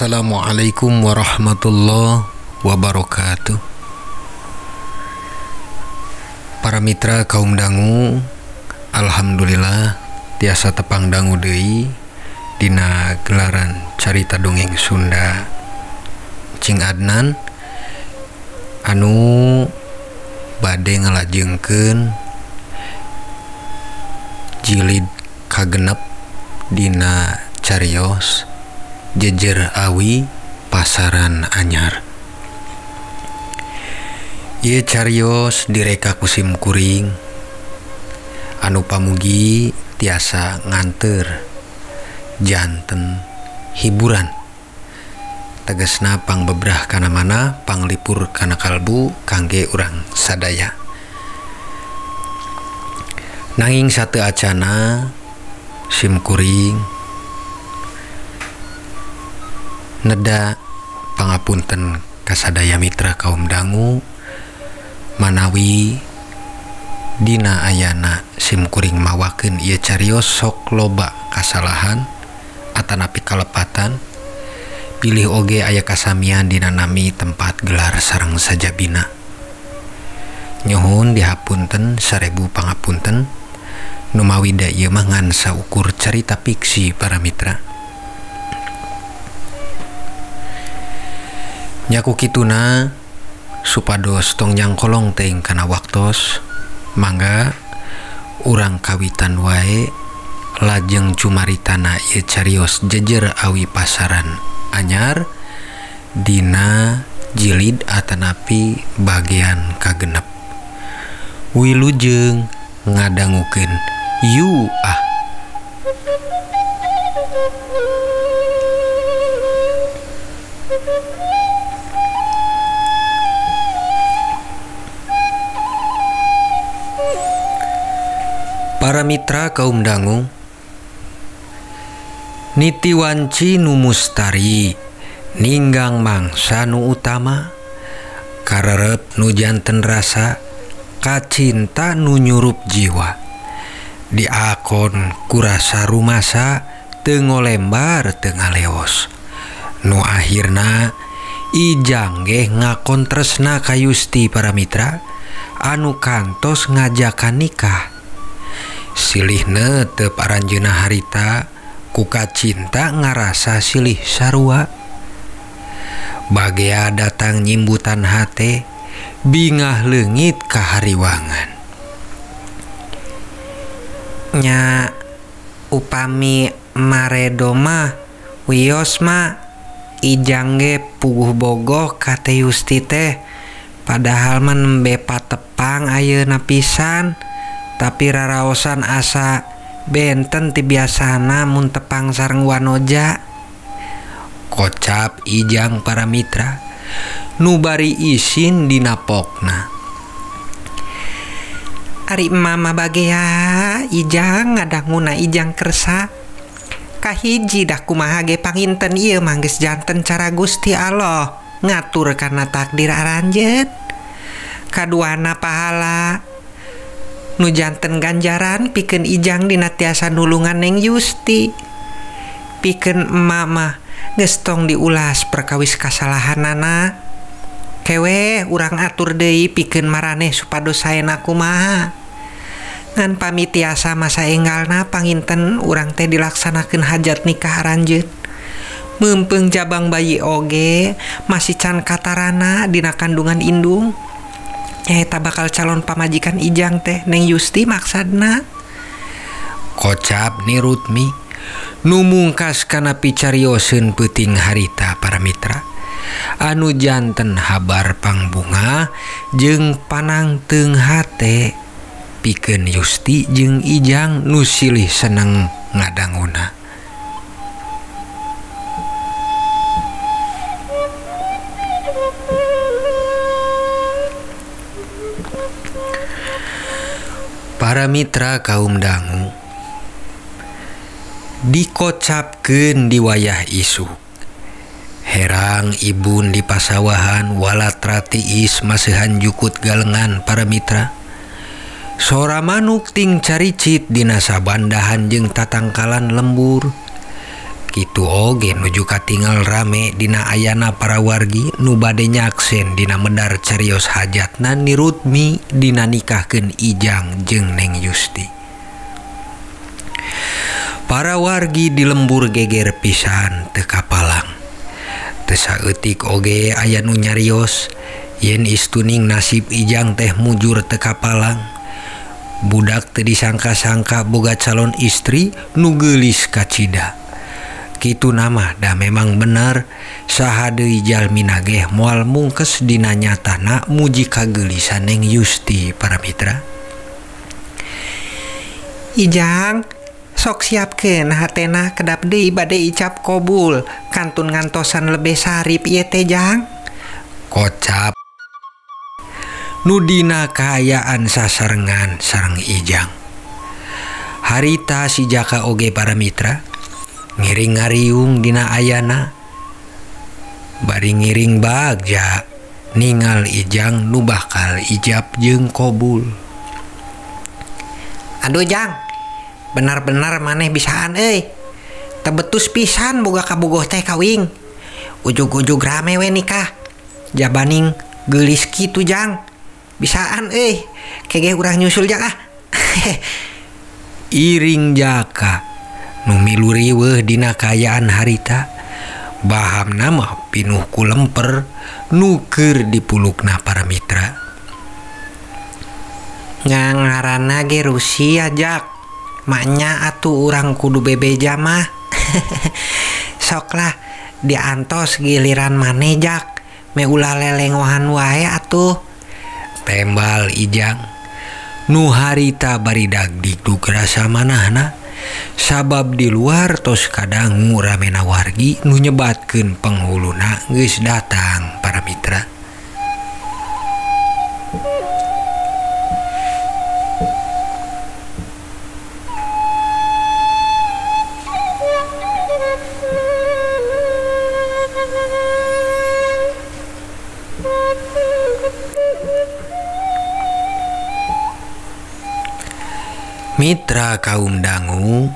Assalamualaikum warahmatullahi wabarakatuh. Para mitra kaum dangu, alhamdulillah tiasa tepang dangu deui dina gelaran carita dongeng Sunda Cing Adnan anu bade ngalajengkeun jilid kagenep dina carios Jejer Awi Pasaran Anyar. Ieu carios direka ku sim kuring anu pamugi tiasa nganter janten hiburan, tegesna pangbebrah kana mana, panglipur kana kalbu kangge urang sadaya. Nanging sateu acana sim kuring neda pangapunten kasadaya mitra kaum dangu manawi dina ayana sim kuring mawakeun ieu carios sok loba kasalahan atanapi kalepatan, pilih oge aya kasamian dina nami tempat gelar sareng sajabina. Nyuhun dihapunten sarebu pangapunten numawi da ieu mah ngan saukur carita fiksi para mitra. Nyaku kituna supados tong nyangkolong teuing kana waktos, mangga urang kawitan wae lajeng cumaritana ieu carios Jejer Awi Pasaran Anyar dina jilid atanapi bagian kagenep. Wilujeng ngadangukeun yu ah. Para mitra kaum dangu, niti wanci nu mustari ninggang mangsa nu utama, karerep nu janten rasa, kacinta nu nyurup jiwa, diakon kurasa rumasa teu ngolembar teu ngaleos, nu akhirna Ijang ge ngakon tresna ka Yusti para mitra anu kantos ngajakan nikah. Silihna teu paranjeuna harita ku kacinta ngarasa silih sarua. Bagea datang nyimbutan hate bingah leungit kahariwangan. Nya upami maredo mah wios mah Ijang ge puguh bogoh ka Teh Yusti teh, padahal mah nembe patepang ayeuna pisan, tapi raraosan asa benten ti biasana mun tepang sareng wanoja. Kocap Ijang para mitra nu bari isin dina pokna. Ari mama bagea Ijang ngadanguna Ijang kersa. Kahiji dah kumaha ge panginten ieu mah geus janten cara Gusti Allah ngatur kana takdir aranjeun. Kaduana pahala nu janten ganjaran pikeun Ijang dina tiasa nulungan Neng Yusti. Pikeun emak mah geus tong diulas perkawis kasalahanana. Kewe urang atur deui pikeun maraneh supados saena kumaha. Ngan pami tiasa masa enggalna panginten urang teh dilaksanakeun hajat nikah aranjeun. Meumpeung jabang bayi oge masih can katarana dina kandungan indung. Eta bakal calon pamajikan Ijang teh Neng Yusti maksadna. Kocap Nirutmi nu mungkas kana picarioseun peuting harita para mitra anu janten habar pangbunga jeung panangteung hate pikeun Yusti jeung Ijang nu silih seneng ngadanguna. Para mitra kaum dangu, dikocapkeun di wayah isuk. Herang ibun di pasawahan walatra tiis masihan jukut galengan para mitra. Sora manuk ting caricit dina sabandahan jeung tatangkalan lembur. Kitu oge nuju katingal rame dina ayana para wargi nu bade nyaksen dina medar carios hajatna nirutmi dina nikahkeun Ijang jeung Neng Yusti. Para wargi di lembur geger pisan teu kapalang. Teu saeutik oge aya nu nyarios yen istuning nasib Ijang teh mujur teu kapalang. Budak teu disangka-sangka boga calon istri nu geulis kacida. Kitu nama dah memang bener saha deui jalmina geh moal mungkes dina nyatana muji kageulisan Neng Yusti para mitra. Ijang sok siapkeun hatena kedap deui bade icap kobul kantun ngantosan lebih sarip ieu teh Jang. Kocap nu dina kaayaan sasarengan sareng Ijang. Harita si Jaka oge para mitra ngiring ngariung dina ayana bari ngiring bagja ningal Ijang nu bakal ijab jeung kobul. Aduh Jang, benar-benar maneh bisaan euy. Tebetus pisan boga kabogoh teh kawing. Ujug-ujug rame we nikah. Jabaning geulis kitu Jang. Bisaan euy. Kege urang nyusul Jang ah. Iring Jaka nu milu riweuh dina kaayaan harita bahamna mah pinuh ku lemper nu keur dipulukna para mitra. Ngangaranna ge Rusia Jak. Maknya atuh urang kudu bebeja mah. Sok lah diantos giliran maneh Jak. Me ulah lelengohan wae atuh. Tembal Ijang nu harita bari dagdikduk rasa manahna sabab di luar tos kadangu ramena wargi nu nyebatkeun penghuluna geus datang para mitra. Mitra kaum dangu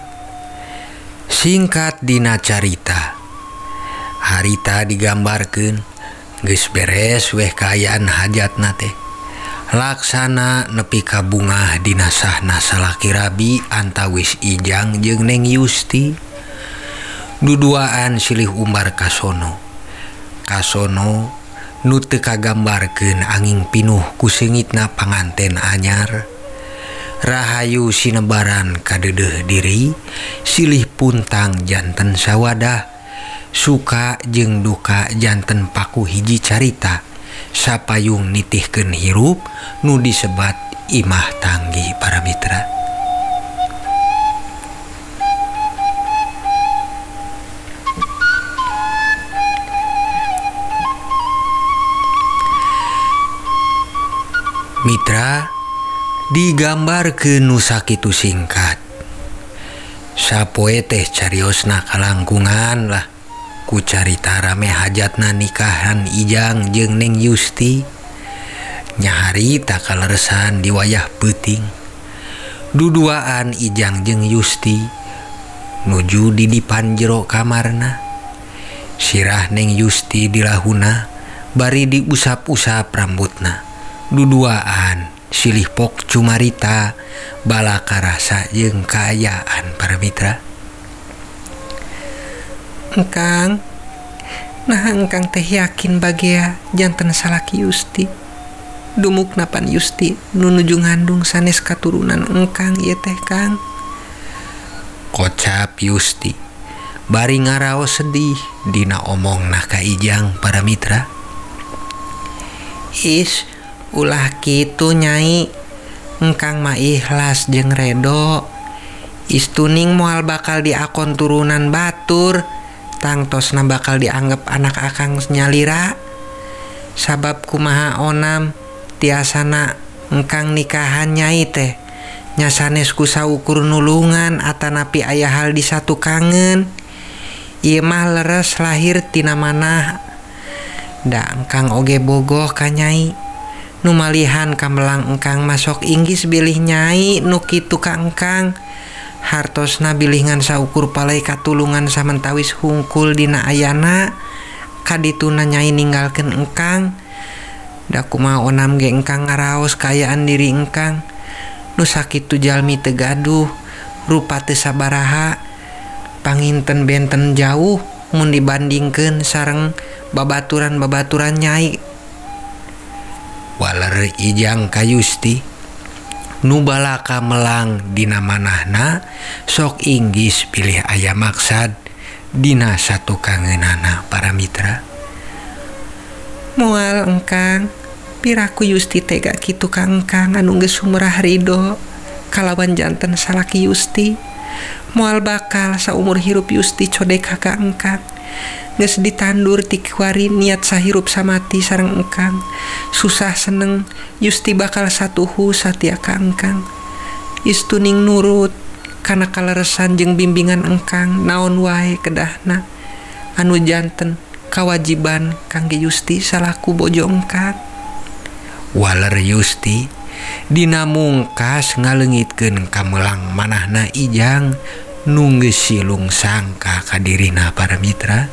singkat dina carita harita digambarkeun geus beres weh kaayaan hajatna teh laksana nepi ka bungah dina sahna salaki rabi antawis Ijang jeung Neng Yusti. Duduaan silih umbar kasono kasono nu teu kagambarkeun angin pinuh ku seungitna panganten anyar. Rahayu sinebaran kadedeuh diri silih puntang janten sawadah suka jeung duka janten paku hiji carita sapayung nitihkeun hirup nu disebat imah tanggi para mitra. Mitra digambarkeun nu sakitu singkat. Sapoe teh cariosna kalangkungan lah ku carita rame hajatna nikahan Ijang jeung Neng Yusti. Nyaharita kaleresan di wayah peuting. Duduaan Ijang jeung Yusti nuju di dipan jero kamarna. Sirah Neng Yusti dilahuna bari diusap-usap rambutna. Duduaan silih pok cumarita balaka rasa jeung kaayaan para mitra. Engkang, nah engkang teh yakin bagea janten salaki Yusti. Dumuk napan Yusti nu nuju ngandung sanes katurunan engkang ieu teh Kang. Kocap Yusti bari ngaraos sedih dina omongna ka Ijang para mitra. Is ulah kitu Nyai, engkang mah ikhlas jeung redo. Istuning moal bakal diakon turunan batur, tangtosna bakal dianggap anak akang nyalira. Sabab kumaha onam tiasana engkang nikahan Nyai teh nya sanes ku saukur nulungan atanapi aya hal disatu kangen. Ieu mah leres lahir tina manah. Da engkang oge bogoh ka Nyai. Nu malihan kamelang engkang masok inggis bilih Nyai nu kitu ka engkang. Hartosna bilih ngan saukur palai katulungan samentawis hungkul dina ayana kadituna Nyai ninggalkeun engkang. Da kumaha onam ge engkang ngaraos kaayaan diri engkang. Nu sakitu jalmi teu gaduh, rupa teu sabaraha, panginten benten jauh mun dibandingkeun sareng babaturan-babaturan Nyai. Waler Ijang ka Yusti nu balaka melang dina manahna sok inggis pilih aya maksad dina satukangeunana para mitra. Moal engkang, piraku Yusti tega kitu ka engkang anu geus sumrah ridho kalawan janten salaki Yusti. Moal bakal saumur hirup Yusti codek ka engkang. Geus ditandur ti kiwari niat sahirup samati sareng engkang. Susah seneng Yusti bakal satuhu satia ka engkang. Yustuning nurut kana kaleresan jeung bimbingan engkang naon wae kedahna anu janten kawajiban kangge Yusti salaku bojo engkang. Waler Yusti dina mungkas ngaleungitkeun kamelang manahna Ijang nu geus silung sangka ka dirina para mitra.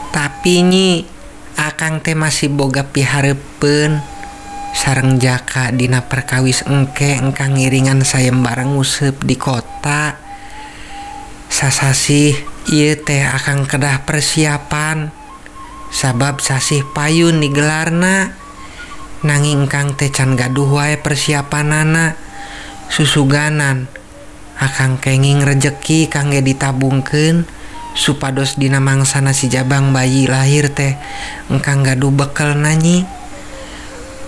Tapi nyi akang teh masih boga pihareupeun sareng Jaka dina perkawis engke engkang ngiringan sayembara nguseup di kota. Sasasih ieu teh akang kedah persiapan sabab sasih payun digelarna. Nanging engkang teh can gaduh wae persiapanana. Susuganan akang kenging rejeki kangge ditabungkeun supados dina mangsana si jabang bayi lahir teh engkang gaduh bekel nanyi.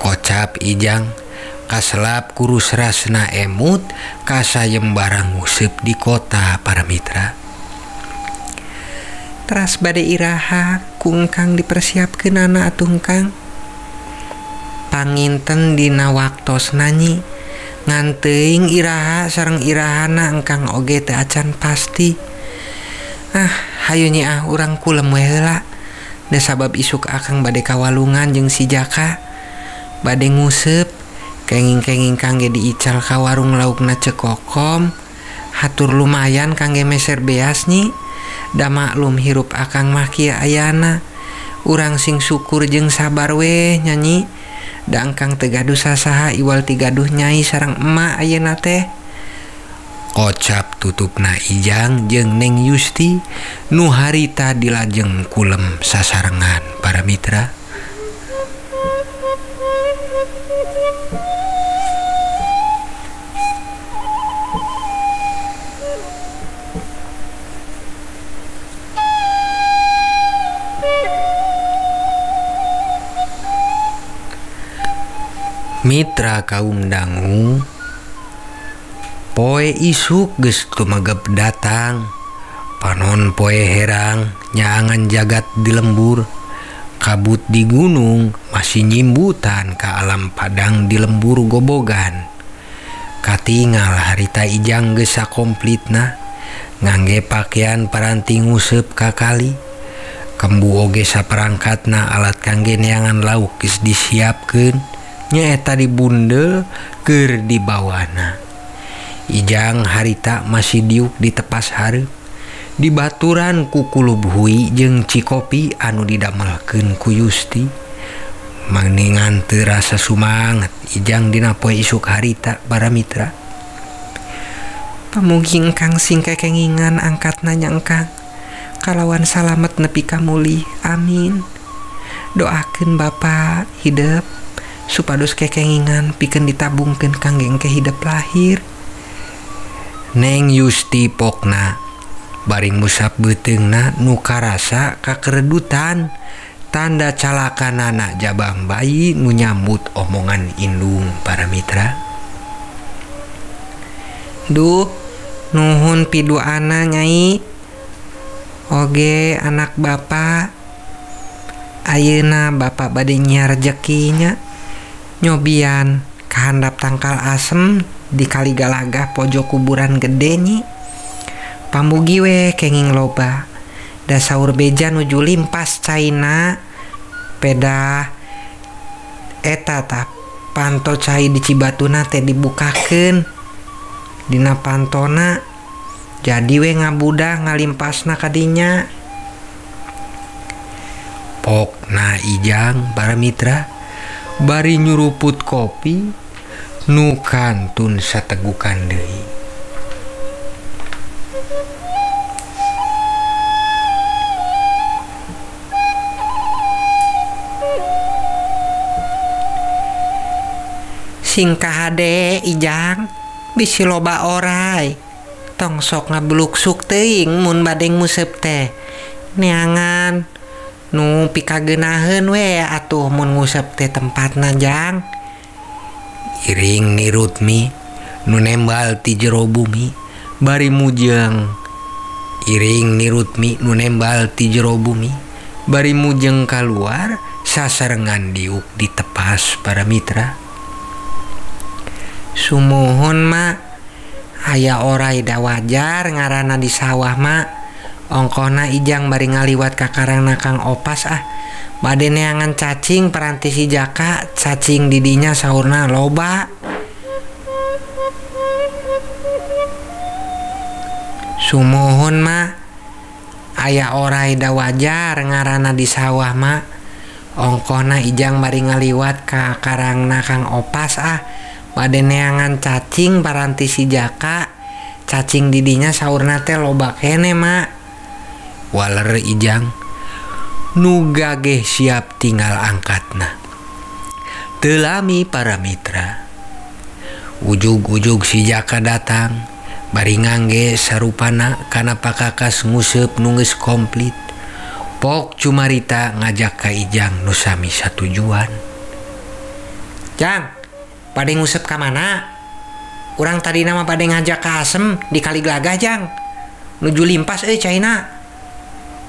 Kocap Ijang kaselap kurus rasna emut kasayembara nguseup di kota para mitra. Teras bade iraha ku engkang dipersiapkeunana atuh engkang. Panginten dina waktos nanyi ngan teuing iraha sareng irahana engkang oge teu acan pasti. Ah, hayu nyi ah urang kulem we heula. Da sabab isuk akang bade kawalungan jeung si Jaka. Bade nguseup kenging-kenging kangge diical ka warung laukna Cekokom. Hatur lumayan kangge meser beas nyi. Da maklum hirup akang mah kieu ayana. Urang sing syukur jeung sabar we nyanyi. Da engkang teu gaduh sasaha iwal ti gaduh Nyai sareng emak ayeuna teh. Kocap tutupna Ijang jeung Neng Yusti nu harita dilajeng kulem sasarengan para mitra. Mitra kaum dangu, poe isuk geus tumegep datang, panon poe herang nyaangan jagat di lembur, kabut di gunung masih nyimbutan ka alam padang di lembur gobogan. Katingal harita Ijang geus sakomplitna, ngangge pakaian paranti nguseup ka kali. Kembu oge saperangkatna alat kangge neangan lauk geus disiapkeun. Nyaeta dibundel keur dibawana. Ijang harita masih diuk di tepas hareup, dibaturan ku kulub hui jeung cikopi anu didamelkeun ku Yusti. Mangningan teu rasa sumanget Ijang dina poe isuk harita para mitra. Pamugi engkang sing kekengingan angkatna nya engkang kalawan salamet nepi ka mulih. Amin. Doakeun Bapak hidep supados kekengingan pikeun ditabungkeun kangge engke hidep lahir. Neng Yusti pokna baring musap beuteungna nu karasa kakeredutan tanda calakanana jabang bayi nu nyambut omongan indung para mitra. Duh, nuhun piduana Nyai. Oge anak bapak. Ayeuna bapak bade nyiar rejekinya. Nyobian kahandap tangkal asem di kali galagah pojok kuburan gede nyi. Pamugi we kenging loba. Da saur beja nuju limpas caina peda eta tah Panto cai di Cibatuna teh dibukakeun dina pantona jadi we ngabudah ngalimpasna kadinya. Pokna Ijang para mitra bari nyuruput kopi nu kantun sategukan deui. Singkah hade Ijang bisi loba orai tong sok ngabluksuk teuing mun bade nguseup teh neangan nu pikageunaheun we atuh mun nguseup teh tempatna Jang. Iring nirutmi nu nembal ti jero bumi bari mujeng. Iring nirutmi nu nembal ti jero bumi bari mujeng kaluar sasarengan diuk ditepas para mitra. Sumuhun mak aya orai da wajar ngaranna di sawah mak. Ongkohna Ijang bari ngaliwat ka karangna Kang Opas ah bade neangan cacing peranti si Jaka cacing didinya saurna loba. Sumuhun mak aya orai da wajar ngaranna di sawah mak. Ongkohna Ijang bari ngaliwat ka karangna Kang Opas ah bade neangan cacing paranti si Jaka cacing didinya saurna teh loba kene mak. Waler Ijang nu gageh siap tinggal angkatna. Teu lami para mitra ujug-ujug si Jaka datang bari ngangge sarupana kana pakakas nguseup nu geus komplit. Pok cumarita ngajak ka Ijang nu sami satujuan. Jang, bade nguseup ka mana? Urang tadina mah bade ngajak ka Asem di Kali Glagah Jang. Nuju limpas euy caina.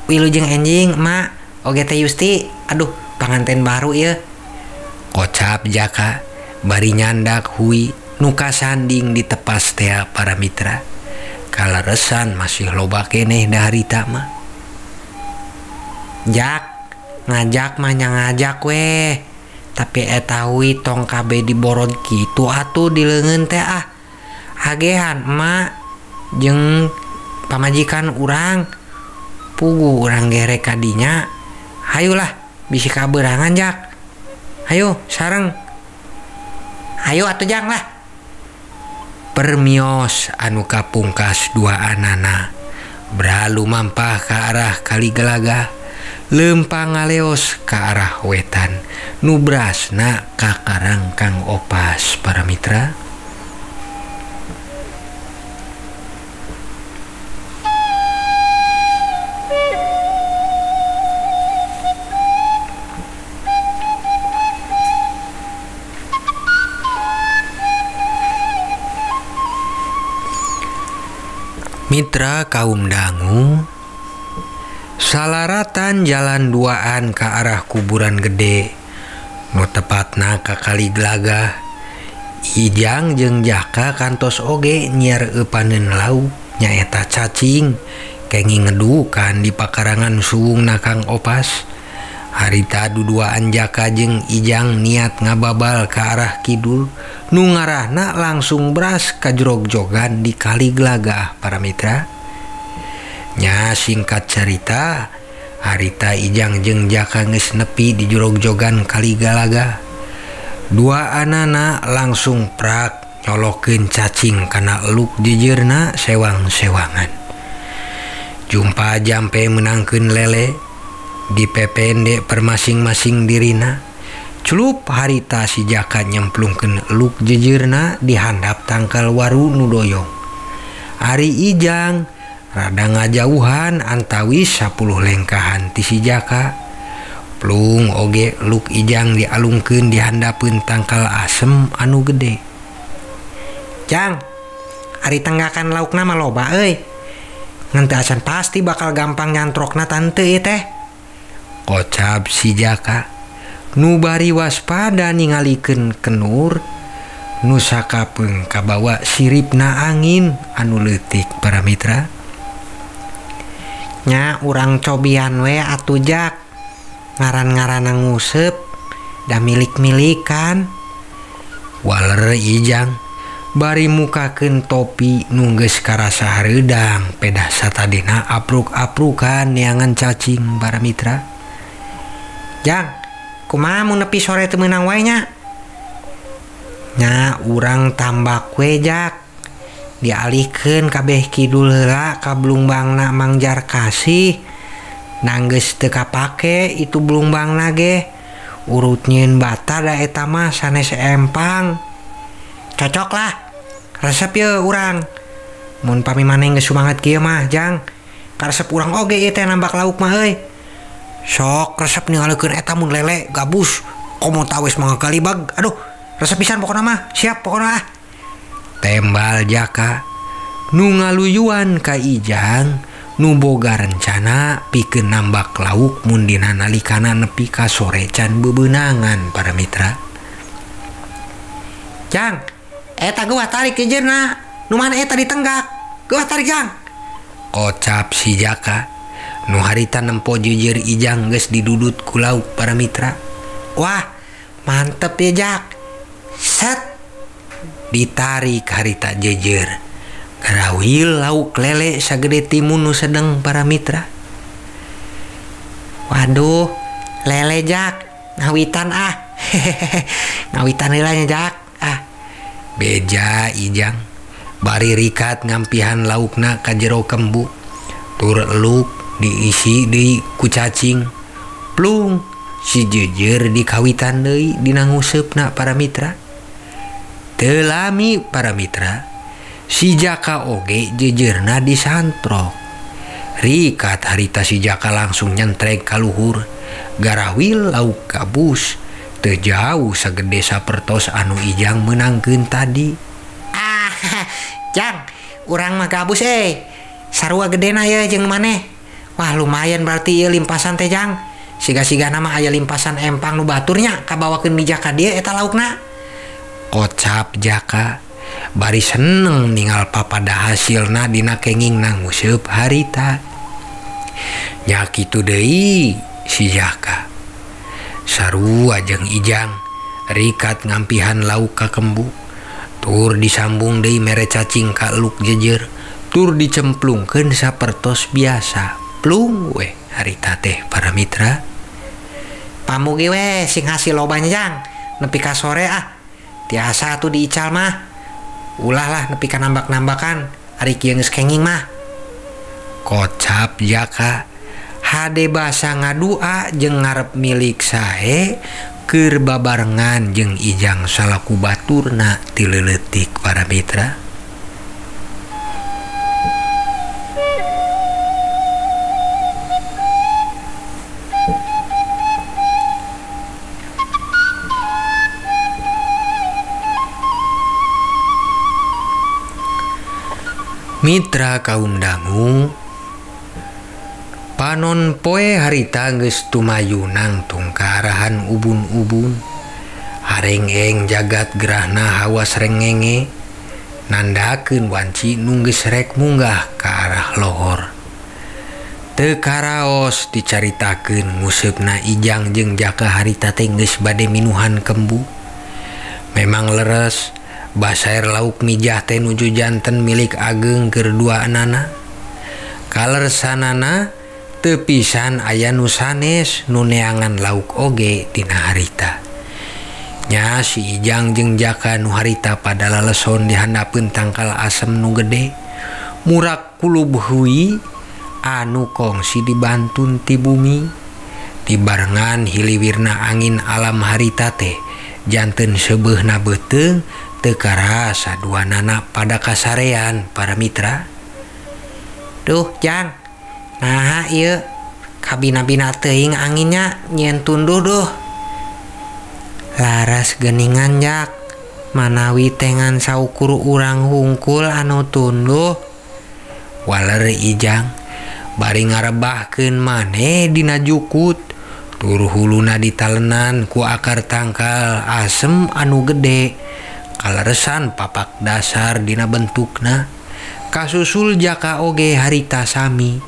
Wilujeng enjing mak oge teh Yusti, aduh panganten baru ieu. Kocap Jaka bari nyandak hui nu kasanding ditepas tea para mitra. Kaleresan masih loba keneh daharita mah. Jak ngajak mah nya ngajak weh. Tapi eta hui tong kabeh diborod kitu atuh di leungeun teh ah. Hagehan emak jeung pamajikan urang pugu urang gerek kadinya. Hayulah bisi kaberangan Jak. Hayu sareng. Hayu atuh Jang lah. Permios anu kapungkas dua anana beralu mampah ke arah Kali Gelagah, lempang ngaleos ke arah wetan nu brasna ka karang Kang Opas para mitra. Mitra kaum dangu salaratan jalan duaan ke arah kuburan gede nu tepatna ka Kali Glagah. Ijang jeung Jaka kantos oge nyiar eupaneun lauk nyaeta cacing kenging ngedukan di pakarangan suwungna Kang Opas. Harita duduaan Jaka jeung Ijang niat ngababal ka arah kidul nu ngarahna langsung beras ka jrogjogan di Kali Glagah para mitra. Nya singkat cerita harita Ijang jeung Jaka geus nepi di jrogjogan Kali Glagah. Dua anana langsung prak nyolokeun cacing kana eluk jejeurna sewang-sewangan. Jumpa jampe menangkeun lele di pepende permasing-masing dirina. Celup harita si Jaka nyemplungkeun eluk jejeurna di handap tangkal waru nu doyong. Ari Ijang rada ngajauhan antawis 10 lengkahan ti si Jaka. Plung oge eluk Ijang dialungkeun di handapeun tangkal asem anu gede. Jang, ari tenggakan laukna mah loba euy. Ngan teu acan pasti bakal gampang nyantrokna tante ieu teh. Kocap si Jaka nu bari waspada ningalikeun kenur nu sakapeung kabawa siripna angin anu leutik para mitra. Nya urang cobian we atuh Jak. Ngaran-ngaranna nguseup da milik-milikan. Waler Ijang bari mukakeun topi nu geus karasa hareudang pedah satadina apruk-aprukan neangan cacing para mitra. Jang, kumaha mun nepi sore teu meunang wae nya? Nya urang tambak we Jak. Dialihkeun kabeh kidul heula ka blumbangna Mang Jarkasih. Nanggeus teu kapake itu blumbangna ge. Urut nyieun bata da eta mah sanes empang. Cocok lah. Resep ye urang. Mun pami maneh geus sumanget kieu mah, Jang. Karesep urang oge ieu teh nambak lauk mah euy. Sok resep ningalikeun eta mun lele gabus komo tawes mah galibag. Aduh, resep pisan pokona mah. Siap pokona ah. Tembal Jaka nu ngaluyuan ka Ijang nu boga rencana pikeun nambak lauk mun dina nalikana nepi ka sore can bebeunangan para mitra. Jang, eta geuah tarik jejerna. Nu mana eta ditenggak? Geuah tarik Jang. Kocap si Jaka nu harita nempo jejer Ijang geus didudut ku lauk para mitra. Wah, mantep ya Jak. Set ditarik harita jejer. Garawil lauk lele sagede timun nu sedeng para mitra. Waduh, lele Jak, ngawitan ah. Ngawitan heula nya Jak. Ah. Beja Ijang bari rikat ngampihan laukna ka jero kembu. Tur eluk diisi deui ku cacing. Plung si jejer dikawitan deui dina nguseupna para mitra. Teu lami para mitra, si Jaka oge jejerna disantrok. Rikat harita si Jaka langsung nyentrek ka luhur. Garawil lauk gabus teu jauh sagede sapertos anu Ijang meunangkeun tadi. Ah, Jang, urang mah gabus euy. Sarua gedena ye jeung maneh. Wah, lumayan berarti ieu limpasan teh Jang. Siga-sigana mah aya limpasan empang nu baturnya kabawakeun di Jaka dieu eta laukna. Kocap Jaka bari seneng ningal papada hasilna dina kenging nguseup harita. Nya kitu deui si Jaka. Sarua jeung Ijang rikat ngampihan lauk ka kembu. Tur disambung deui mere cacing ka eluk jejer. Tur dicemplungkeun sapertos biasa. Plung weh harita teh para mitra. Pamugi weh sing hasil lobanya Jang. Nepi ka sore ah. Tiasa atuh diical mah. Ulah lah nepi ka nambak-nambakan. Ari kieu geus kenging mah. Kocap Jaka hade basa ngadua jeung ngarep milik sae keur babarengan jeung Ijang salaku baturna ti leuletik para mitra. Mitra kaum dangu, panon poe harita geus tumayu nangtung ka arahan ubun-ubun. Harengeng jagat gerahna hawas rengenge nandakeun wanci nu geus rek munggah ka arah lohor. Teu karaos dicaritakeun nguseupna Ijang jeung Jaka harita teh geus bade minuhan kembu. Memang leres basair lauk mijah teh nuju janten milik ageng keur duaanana. Kalersanana teu pisan aya nu sanes nu neangan lauk oge dina harita. Nya si Ijang jeung Jaka nu harita pada laleson di handapeun tangkal asem nu gede. Murak kulub hui anu kongsi dibantun ti bumi. Dibarengan hiliwirna angin alam harita teh janten seubeuhna beuteung teu karasa duanana pada kasarean para mitra. Duh, Jang. Nah, ieu kabina-bina teuing anginnya nyieun tunduh duh. Laras geuningan Jak. Manawi tengan saukur urang hungkul anu tunduh. Waler Ijang bari ngarebahkeun maneh dina jukut. Tur huluna ditalenan ku akar tangkal asem anu gede. Kaleresan papak dasar dina bentukna. Kasusul Jaka oge harita sami.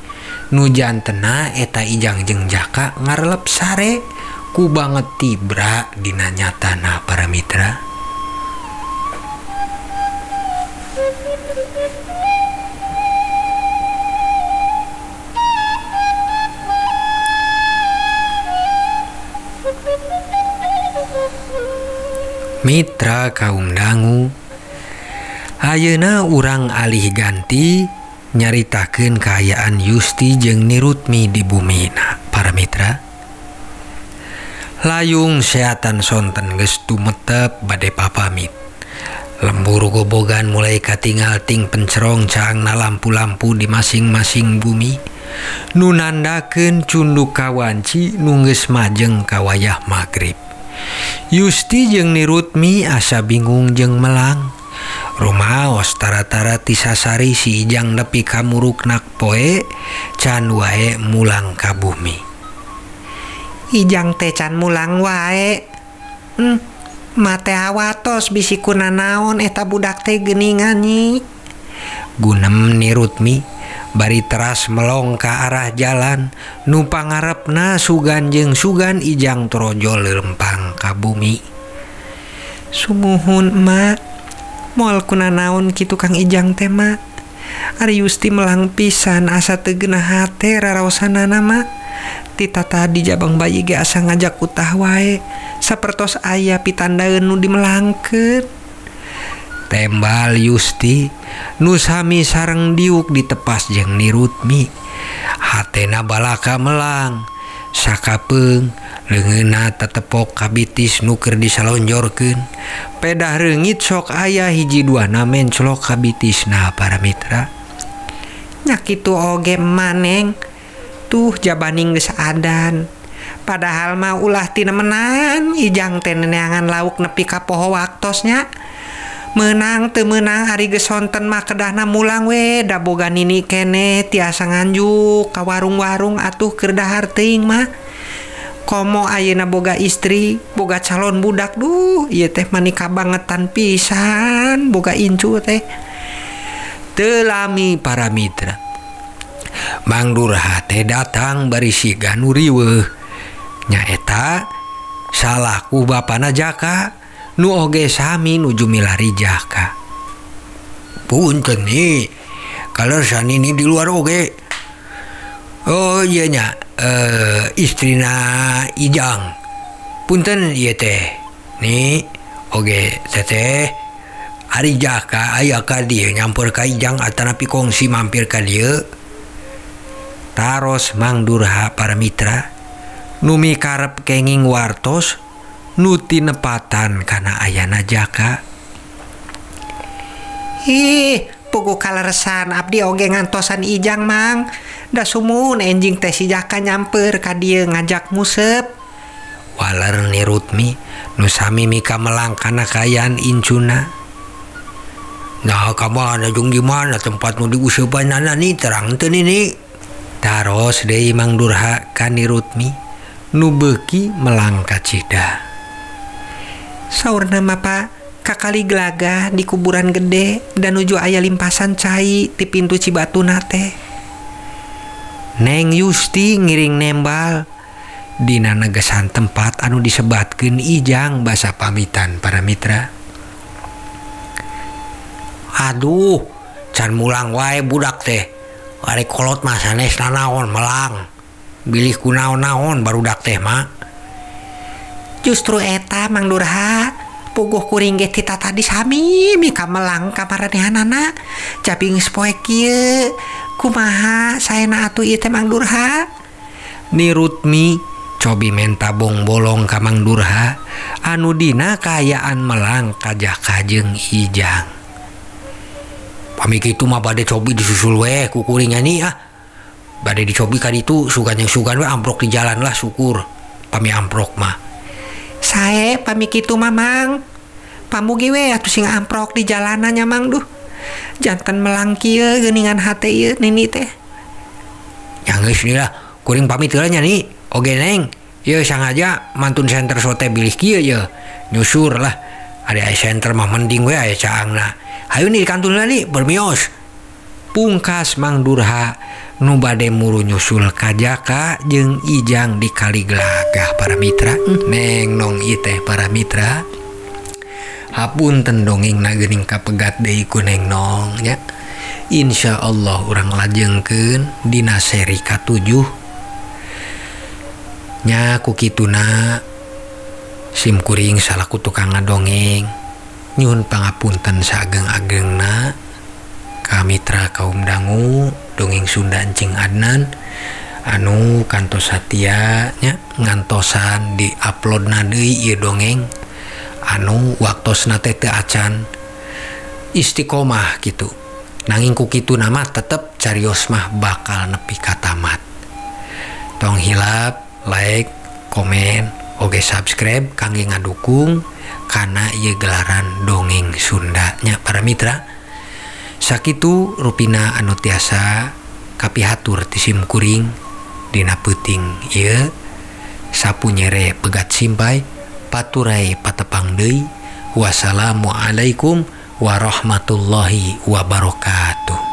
Nu jantena eta Ijang jeung Jaka ngarelep sare ku banget tibra dina nyatana para mitra. Mitra kaum dangu, ayeuna urang alih ganti nyaritakeun kaayaan Yusti jeung Nirutmi di bumina para mitra. Layung seatan sonten geus tumetep bade papamit. Lembur gobogan mulai katingal ting pencerong caangna lampu-lampu di masing-masing bumi nu nandakeun cunduk kawanci nu geus majeng ka wayah magrib. Yusti jeung Nirutmi asa bingung jeung melang. Rumaos tara-tara tisasari si Ijang nepi ka muruknak poe can wae mulang ka bumi. Ijang teh can mulang wae. Mate awatos bisi kunanaon eta budak teh geuningan nyi. Gunem Nirutmi bari teras melong ka arah jalan nu pangarepna sugan jeung sugan Ijang torojol lempang ka bumi. Sumuhun emak, moal kunanaon kitu Kang Ijang teh mak. Ari Yusti melang pisan asa teu geunah hate raraosanana mak. Tita tadi jabang bayi ge asa ngajak utah wae sapertos aya pitandaeun nu dimelangkeun. Tembal Yusti nu sami sareng diuk ditepas jeung Nirutmi. Hatena balaka melang sakapeung leungeunna tetepok ka bitis nu keur disalonjorkeun. Pedah reungit sok aya hiji duana menclok ka bitisna para mitra. Nya kitu oge maneng tuh jabaning geus adan. Padahal mah ulah tinemenan Ijang teh neangan lauk nepi ka poho waktosnya. Meunang teu meunang ari geus sonten mah kedahna mulang we da boga nini keneh tiasa nganjuk ka warung-warung atuh keur dahar teuing mah. Komo ayeuna boga istri, boga calon budak, duh ieu teh mani kabangetan pisan boga incu teh. Teu lami para mitra. Mang Durha teh datang bari siga nu riweuh. Nyaeta salaku bapana Jaka nu oge sami nuju milari Jaka. Punten nih, kalau sanini di luar oge. Oh iya nya, istrina Ijang. Punten ieu teh. Nih, oge teteh. Ari Jaka aya ka dieu nyampeur ka Ijang atanapi kongsi mampir ka dieu. Taros Mang Durha para mitra nu mikarep kenging wartos nu tinepatan kana ayana Jaka. Ih, puguh kaleresan abdi oge ngantosan Ijang mang. Da sumuhun enjing teh si Jaka nyamper ka dieu ngajak musep. Waler Nirutmi nu sami mika melang kana kaayaan incuna. Nah, ka mana jeung di mana tempat nu diuseupanana nih terang teu nini. Taros deui Mang Durha ka Nirutmi nu beuki melang kacida. Saurna mah Pak, kakali gelagah di kuburan gede dan nuju aya limpasan cai ti pintu Cibatuna teh. Neng Yusti ngiring nembal dina negesan tempat anu disebatkeun Ijang basa pamitan para mitra. Aduh, can mulang wae budak teh. Ari kolot mah sanes nanaon melang. Bilih kunaon-naon barudak teh mah. Justru eta Mang Durha, puguh kuring ge tita tadi sami mika melang ka maranehanana. Japi geus poe kieu. Kumaha saena atuh ieu teh Mang Durha? Nirutmi cobi menta bong-bolong ka Mang Durha anu dina kaayaan melang ka Jaka jeung Ijang. Pami kitu mah bade cobi disusul we ku kuring nya ah. Bade dicobi ka ditu sugan yang sugan we amprok di jalan lah syukur pami amprok mah. Sae pami kitu mah Mang. Pamugi we atuh sing amprok di jalanan nya Mang duh. Janten melang kieu geuningan hate ieu nini teh. Ya geus lah kuring pamit heula nya ni. Oge Neng, ieu sangaja mantun center sote bilih kieu ye. Nyusur lah. Ada aya center mah mending we aya caangna. Hayu nih kantun heula nih bermios. Pungkas Mang Durha nu bade muru nyusul ka Jaka jeung Ijang di kali gelagah para mitra. Neng nong ieu teh para mitra. Hapunten dongengna geuning kapegat deui ku Neng Nong nya. Insyaallah urang lajengkeun dina seri ka-7. Nya ku kituna Sim kuring salaku tukang ngadongeng nyuhun pangapunten saageng-agengna ka mitra kaum dangu dongeng Sunda Encing Adnan anu kantos satia nya ngantosan di-uploadna deui ieu dongeng anu waktosna teh teu acan istiqomah gitu. Nanging ku kitu nama tetep carios mah bakal nepi ka tamat. Tong hilap like, komen, oge subscribe kangge ngadukung kana ieu gelaran dongeng Sunda nya para mitra. Sakitu rupina anu tiasa kapihatur ti sim kuring dina peuting ieu. Sapu nyere pegat simpai paturai patepang deui. Wassalamualaikum warahmatullahi wabarakatuh.